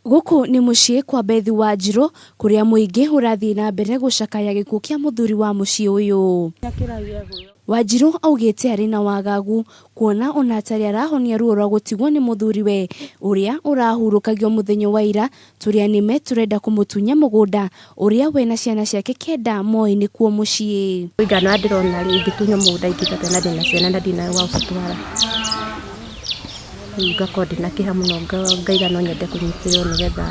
Gũkũ nĩ mũciĩ kwa Bethi Wanjirũ kũrĩa mũingĩ ũrathiĩ na mbere gũcakaya gĩkuũ kĩa mũthuri wa mũciĩ ũyũ. Wanjirũ augĩte arĩ na wagagu kuona ona atarĩ arahonia ruo rwa gũtigwo nĩ mũthuriwe ũrĩa ũrahurũkagio mũthenya wa ira tũrĩa nĩme tũrenda kũmũtunya mũgũnda ũrĩa we na ciana ciake kenda moĩ nĩkuo mũciĩ. Kũringana na ũrĩa ndĩrona rĩ, ingĩtunywo mũgũnda ingĩtata na ndĩna ciana na ndirĩ na gwa gũcitwara. Rĩu ngakorwo ndĩna kĩeha mũno ngaiga no nyende kũnyitĩrĩrwo nĩgetha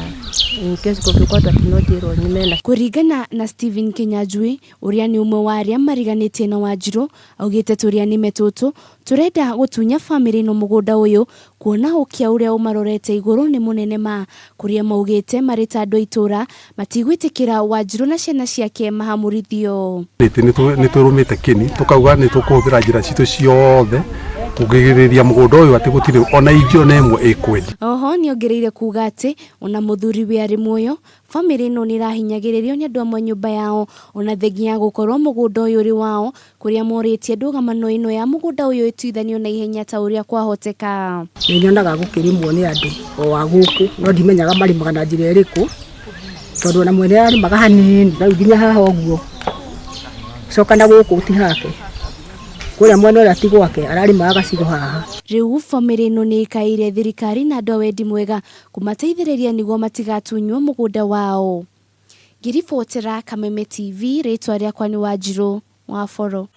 in case kũngĩũka ũndũ atĩ no njĩrwo nyume na. Kũringana na Stephen Kĩnyanjui ũrĩa nĩ ũmwe wa arĩa mariganĩtie na Wanjirũ, augĩte tũrĩa nĩme tũtũ tũrenda gũtunya bamĩrĩ ĩno mũgũnda ũyũ kuona ũkĩa ũrĩa ũmarorete igũrũ nĩ mũnene ma, kũrĩa maugĩte marĩ ta andũ a itũra matigwĩtĩkĩra Wanjirũ na ciana ciake mahamũrithio. Nĩ tũrũmĩte kĩni tũkauga nĩ tũkũhũthĩra njĩra citũ ciothe kũgirĩrĩria mũgũnda ũyũ atĩ gũtirĩ ona inji ona ĩmwe ĩkwendio. Oho nĩongereire kuga atĩ ona mũthuriwe arĩ muoyo, bamĩrĩ ĩno nĩĩrahinyagĩrĩrio nĩ andũ amwe a nyũmba yao ona thengia ya gũkorwo mũgũnda ũyũ ũrĩ wao, kũrĩa morĩtie ndũgamano ĩno ya mũgũnda ũyũ ĩtuithanio na ihenya ta ũrĩa kwahoteka. Nĩ nyonaga gũkĩrĩmwo nĩ andũ o a gũkũ no ndimenyaga marĩmaga na njĩra ĩrĩkũ tondũ ona mwene arĩmaga hanini na rĩu nginya haha ũguo coka na gũkũ ti hake kũrĩa mwena ũrĩa ti gwake ararĩmaga gacigo haha. Rĩu bamĩrĩ ĩno nĩ ĩkaĩire thirikari na andũ a wendi mwega kũmateithĩrĩria nĩguo matigatunywo mũgũnda wao. Ngĩribotera Kameme TV, rĩtwa rĩakwa nĩ Wanjirũ wa Boro.